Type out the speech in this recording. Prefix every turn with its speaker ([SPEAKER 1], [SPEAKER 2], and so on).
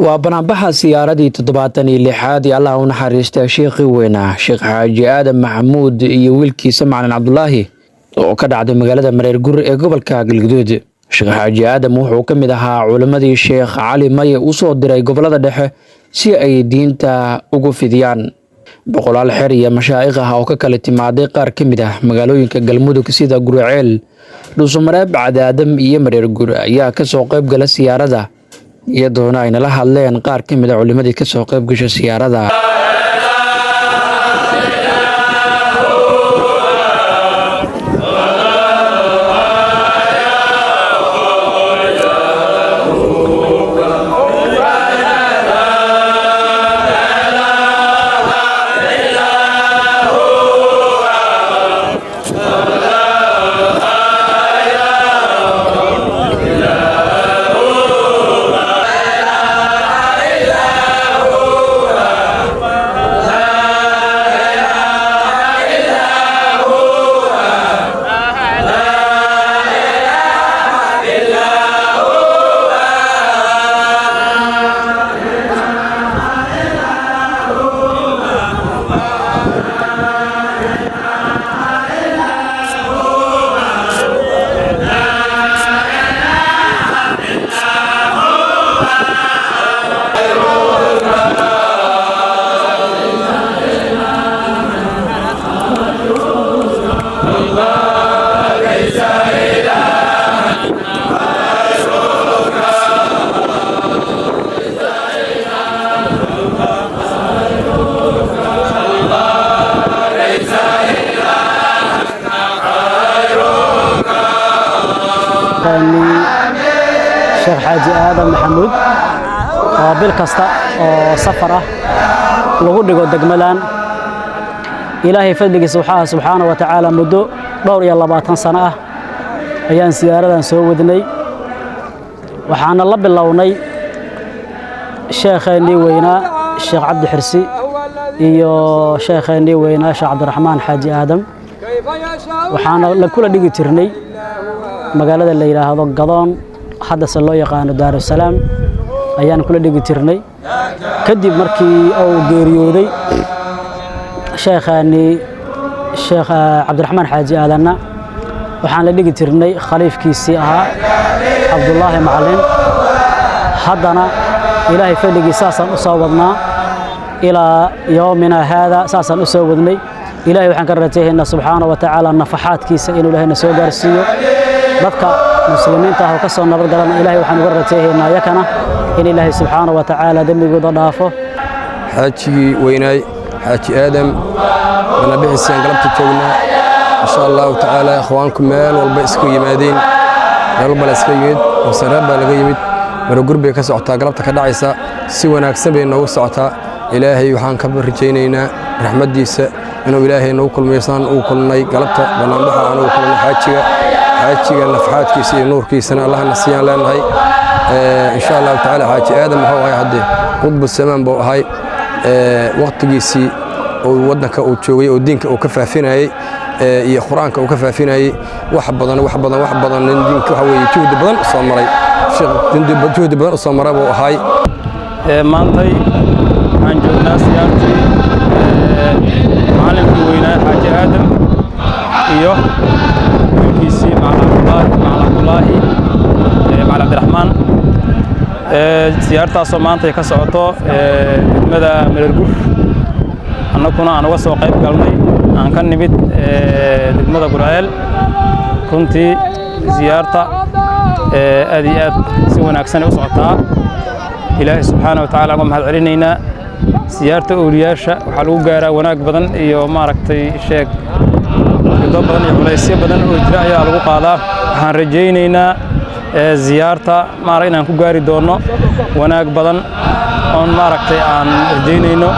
[SPEAKER 1] Waa banaanbaxa siyaaradii 76aad ee Allah u naxariista sheekhii weynaa, Sheekh Xaaji Aadan Maxamuud, iyo wiilkiisa Macalin Cabdulaahi, oo ka dhacday magaalada Mareer Gur ee gobolka Galguduud. Sheekh Xaaji Aadam wuxuu ka mid ahaa culimmadii Sheekh Cali Maye u soo diray gobolada dhexe si ay diinta ugu fidiyaan. Boqolaal xer iyo mashaa'ikh ah oo ka kala timaaday qaar ka mid ah magaalooyinka Galmudug sida Guriceel, Dhuusumareeb, Cadaadam iyo Mareer Gur ayaa kasoo qayb gala siyaarada, iyadoona ay nala hadleen qaar ka mid a culimadii kasoo qayb gasha siyaarada.
[SPEAKER 2] Sheekh Xaaji Aadan Maxamuud oo bil kasta oo safar ah lagu dhigo degmadan, Ilaahay fadligiisa waxaa subxaana wa tacaala muddo dhowr iyo 20 sano ah ayaan siyaaradan soo wadnay. Waxaana la bilownay sheekheennii weynaa, Sheekh Cabdi Xirsi, iyo sheekheennii weynaa, Sheekh Cabdiraxmaan Xaaji Aadam. Waxaana la kula dhigi jirnay magaalada la yidhaahdo Gadoon, haddase loo yaqaano Daarusalaam, ayaan kula dhigi jirnay. Kadib markii uu geeriyooday sheekhaani Sheekh Cabdiraxmaan Xaaji Aadanna, waxaan la dhigi jirnay khaliifkiisii ahaa, Cabdulaahi Macalin. Haddana Ilaahay fadligii saasaan u soo wadnaa ilaa yoomina haada, saasaan u soo wadnay. Ilahay waxaan ka rajaynaynaa subxaana wa tacaala nafaxaadkiisa inuu Ilaahayna soo gaarsiiyo. Dadka muslimiinta ah oo ka soo nabadgalana, Ilahay waxaan uga rajaynaynaa yakana in Ilaahay subxaana wa tacaala dembigooda dhaafo.
[SPEAKER 3] Xaajigii weynaay, Xaaji Aadam, banaanbixiisaan galabta joognaa, insha Allahu tacaala. Ikhwaanku meel walba iska yimaadeen, meel walba la iska yimid, Hoosareeb baa laga yimid, Marogur bay ka socotaa, galabta ka dhacaysa. Si wanaagsan bay noogu socotaa. Ilaahay waxaan ka rajaynaynaa raxmaddiisa inuu Ilaahay nagu kulmaysaan ugu kulnay galabta banaanbaxa aan ugu kulnay xaajiga. Xaajiga nafxaadkiisa iyo nuurkiisana Allahna siiyaan leenahay, insha Allahu tacaala. Xaaji Aadam wuxuu ahay haddee qudbu samaan buu ahay. Waqtigiisii uu waddanka uu joogay oo diinka uu ka faafinayey iyo Qur-aanka uu ka faafinayey, wax badan, wax badan, wax badan, nin diinka waxa weeye juhdi badan u soo maray, sheekh juhdi badan u soo maray buu ahay.
[SPEAKER 4] Maantay waxaan joognaa siyaartii macallinkii weynaa, Xaaji Aadam, iyo wiilkiisii Macalin Cabdulaahi, Macalin Cabdiraxmaan. Siyaartaasoo maanta ay ka socoto degmada Mareergur, annaguna aan uga soo qayb galnay, aan ka nimid degmada Gurceel. Runtii siyaarta aad iyo aad si wanaagsan ay u socotaa. Ilaahay subxaana wa tacaala uga mahad celinaynaa. Siyaarta ooliyaasha waxaa lagu gaaraa wanaag badan iyo maaragtay sheeg rido badan iyo culaysyo badan oo jira ayaa lagu qaadaa. Waxaan rajaynaynaa ziyaarta maarag inaan ku gaari doonno wanaag badan oon maaragtay aan rajaynayno.